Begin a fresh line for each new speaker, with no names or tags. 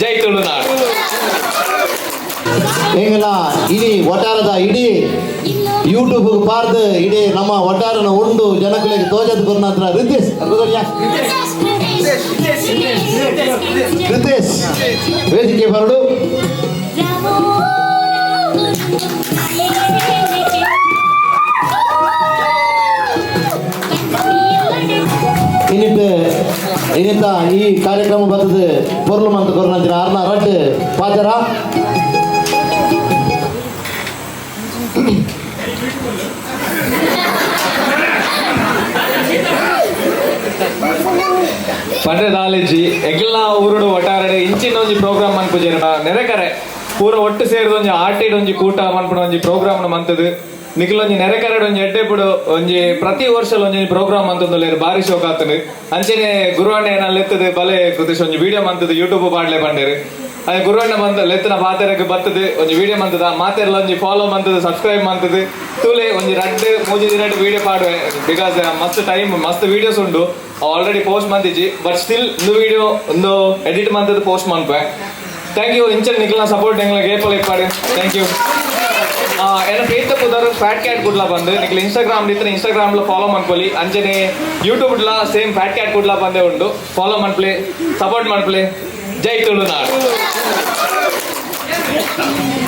ಜೈ ತುಳುನಾಡು.
ಎಂಗಲ ಇಡೀ ಒಟಾರದ ಇಡೀ ಯೂಟ್ಯೂಬ್ ಪಾರ್ದು ಇಡೀ ನಮ್ಮ ಒಟಾರನ ಉಂಡು ಜನಗಳಿಗೆ ತೋಜದ ಕೊರ್ನಂತರ ರಿತೇಶ್ ಅರ್ಧದಲ್ಯ? ರಿತೇಶ್ ವೇದಿಕೆ ಬರಡು. ಇನ್ನಿಟ್ಟು ಇನ್ನಿತ್ತ ಈ ಕಾರ್ಯಕ್ರಮ ಬರ್ತದೆ ಪೊರ್ಲು ಮಂತ್ ಕೊರ್ನಂತರ ಆರ್ನ ರಡ್ಡು ಪಾಜರ.
ಪಂಡ್ರೆ ದಾಲೇಜಿ ಎಗ್ಲ ಊರುಡು ಒಟ್ಟಾರೆ ಇಂಚಿನ ಒಂಜಿ ಪ್ರೋಗ್ರಾಮ್ ಮನ್ಪುಜೆರ್. ನೆರೆಕರೆ ಪೂರ ಒಟ್ಟು ಸೇರಿದ ಒಂಜಿ ಆಟಿಡ್ ಒಂಜಿ ಕೂಟ ಮನ್ಪುನ ಒಂಜಿ ಪ್ರೋಗ್ರಾಮ್ ಮಂತದು. ನಿಕಲೊಂಜಿ ನೆರೆಕರೆಡ್ ಒಂಜಿ ಎಡ್ಡೆಪುಡು ಒಂಜಿ ಪ್ರತಿ ವರ್ಷಲ ಒಂಜಿ ಪ್ರೋಗ್ರಾಮ್ ಮಂತೊಂದುಲ್ಲೆರ್. ಬಾರಿ ಶೋಕ್ ಆತುಂಡು. ಅಂಚೆನೆ ಗುರುವಣ್ಣ ಏನ ಲೆತ್ತದು ಬಲೆ ಕೃತಿಶ್ ಒಂಜಿ ವಿಡಿಯೋ ಮಂತದು ಯೂಟ್ಯೂಬ್ ಪಾಡ್ಲೆ ಪಂಡೆರ್. ಅದೇ ಗುರುವಣ್ಣ ಬಂದ ಲೆತ್ತನ ಪಾತೆರಕ್ಕೆ ಬತ್ತದು ಒಂಜಿ ವಿಡಿಯೋ ಮಂತದ. ಮಾತೆರ್ಲ ಒಂಜಿ ಫಾಲೋ ಮಂತದು, ಸಬ್ಸ್ಕ್ರೈಬ್ ಮಂತದು ತೂಲೆ. ಒಂಜಿ ರಡ್ಡ್ ಮೂಜಿ ದಿನ ವಿಡಿಯೋ ಪಾಡುವೆ, because ಮಸ್ತ್ ಟೈಮ್ ಮಸ್ತ್ ವಿಡಿಯೋಸ್ ಉಂಡು. ಆಲ್ರೆಡಿ ಪೋಸ್ಟ್ ಮಂತಿಜಿ, ಬಟ್ ಸ್ಟಿಲ್ ಒಂದು ವಿಡಿಯೋ ಒಂದು ಎಡಿಟ್ ಮಂತದ್ದು ಪೋಸ್ಟ್ ಮನ್ಪೆ. Thank you. ಇಂಚನ್ ನಿಕ್ಲ ಸಪೋರ್ಟ್ ಎಂಗ್ಲ ಏಪಲ್ ಇಪ್ಪಾಡು. Thank you. ಎನ್ನ ಪೇತ ಪುದರ್ ಫ್ಯಾಟ್ ಕ್ಯಾಟ್ ಕುಡ್ಲ ಬಂದು. ನಿಕ್ಲ ಇನ್ಸ್ಟಾಗ್ರಾಮ್ ಇತ್ತು, ಇನ್ಸ್ಟಾಗ್ರಾಮ್ ಫಾಲೋ ಮನ್ಪೊಲಿ. ಅಂಚನೆ YouTube same fat cat Kudla ಬಂದೇ ಉಂಡು. ಫಾಲೋ ಮನ್ಪ್ಲೆ, ಸಪೋರ್ಟ್ ಮನ್ಪ್ಲೆ. ಜೈ ತುಳುನಾಡು.